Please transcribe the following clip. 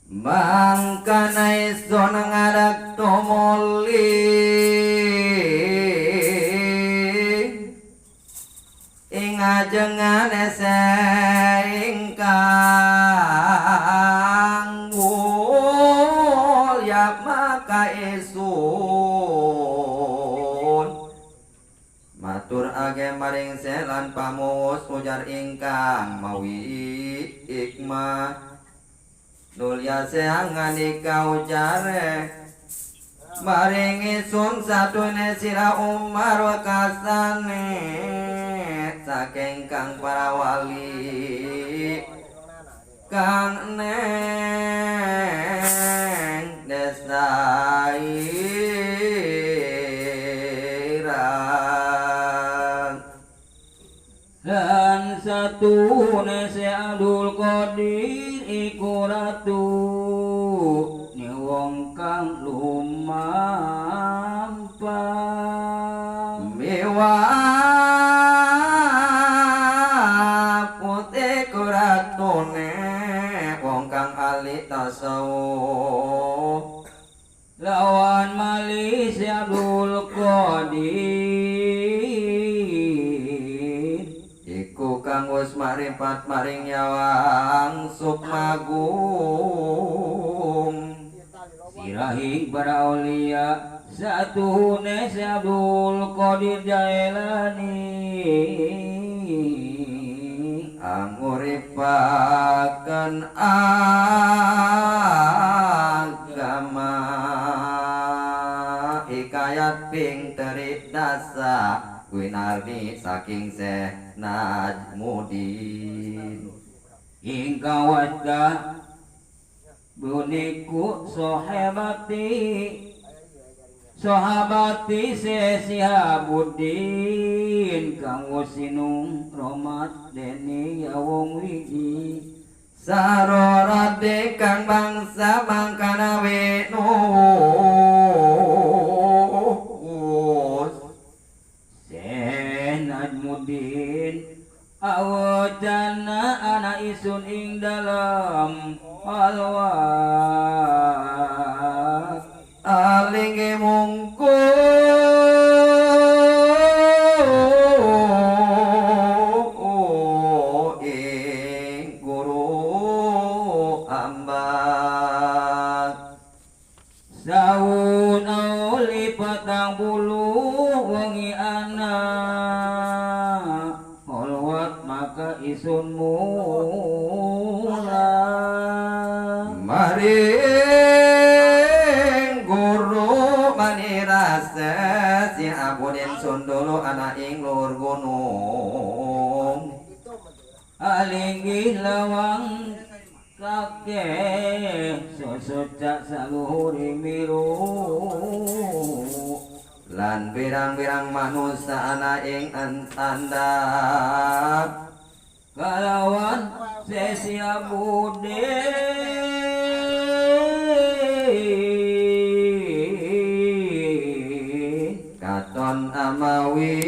Mangkana isun ngadeg tumuli ing ajengane ingkang mulya maka isun matur age maring selan pamus ujar ingkang mawi hikmah. Nulya seangandika ujare maring isun satune sira Umar kasane saking kang para wali kang neng desa Irang. Lan satune Syekh Abdul Qadir iku ratu ni wong kang lumampah miwa putih kuratune wong kang ahli tasawuf lawan mali Syekh Abdul Qadir iku kang wis maripat maring nyawang sukmagung sirahing para aulia satuhune Syekh Abdul Qadir Jailani anguripaken agama hikayat ping teri dasa winarni saking Syekh Najmudin ingkang wasta buniku sahabati sahabati Syekh Sihabuddin kang sinung romat dene ya wong wiji sarorate kang bangsa mangkana wenus Syekh Najmudin awajana ana isun ing dalam alwat alinge mungku ing guru ambak saun auli 40 wengi ana holwat maka isun mula maring guru manirase si Abudin sundulu ana ing luhur gunung alinggih lawang kakeh sosocak saluhuri miru lan pirang-pirang manusa ana ing andhap kalawan Syekh Abudin katon amawi